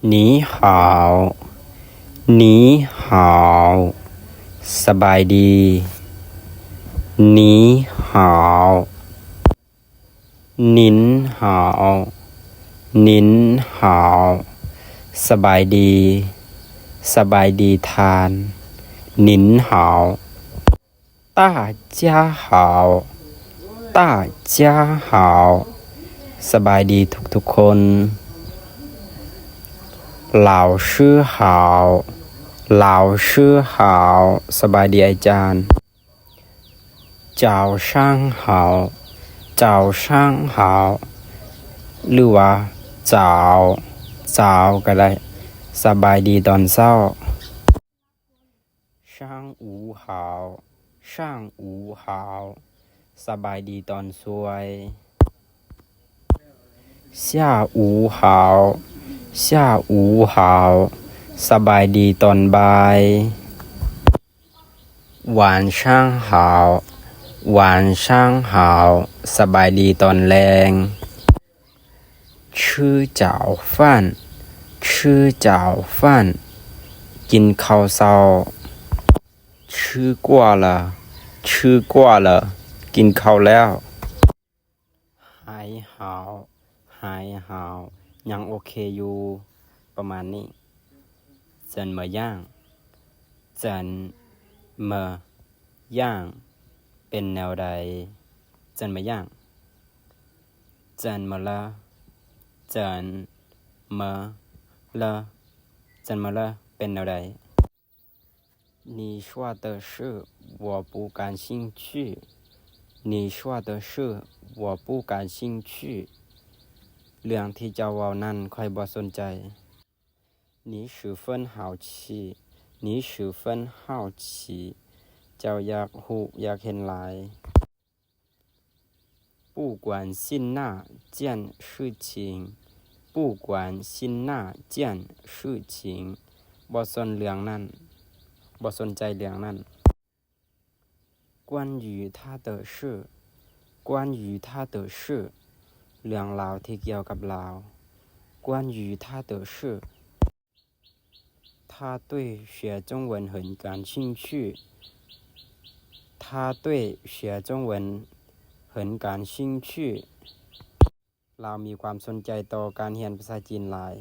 你好 你好 ສະບາຍດີ 你好 您好 您好 ສະບາຍດີ ສະບາຍດີທ່ານ 您好 大家好 大家好 ສະບາຍດີທຸກໆຄົນ 老师好 老师好 ສະບາຍດີອາຈານ 早上好 早上好 ຫຼືວ່າ 早 早 ກໍໄດ້ ສະບາຍດີຕອນເຊົ້າ 上午好 上午好 ສະບາຍດີຕອນຊ່ວຍ 下午好 下午好 ສະບາຍດີຕອນບ່າຍ 晚上好 晚上好 ສະບາຍດີຕອນແລງ 吃早饭 吃早饭 ກິນເຂົ້າເຊົ້າ 吃过了 吃过了 ກິນເຂົ້າແລ້ວ 还好 还好 ຍັງໂອເຄຢູ່ ປະມານນີ້ 怎么样 怎么样 ເປັນແນວໃດ 怎么样 怎么了 怎么了 怎么了 ເປັນແນວໃດ 你说的事我不感兴趣 你说的事我不感兴趣 ເລື່ອງທີ່ເຈົ້າເວົ້ານັ້ນຂ້ອຍບໍ່ສົນໃຈ 你十分好奇 你十分好奇 ເຈົ້າຢາກຮູ້ຢາກເຫັນຫຼາຍ 不关心那件事情 不关心那件事情 ບໍ່ສົນເລື່ອງນັ້ນ ບໍ່ສົນໃຈເລື່ອງນັ້ນ 关于他的事 关于他的事 ເລື່ອງລາວທີ່ກ່ຽວກັບລາວ 关于他的事 他对学中文很感兴趣 他对学中文很感兴趣 ລາວມີຄວາມສົນໃຈຕໍ່ການຮຽນພາສາຈີນຫຼາຍ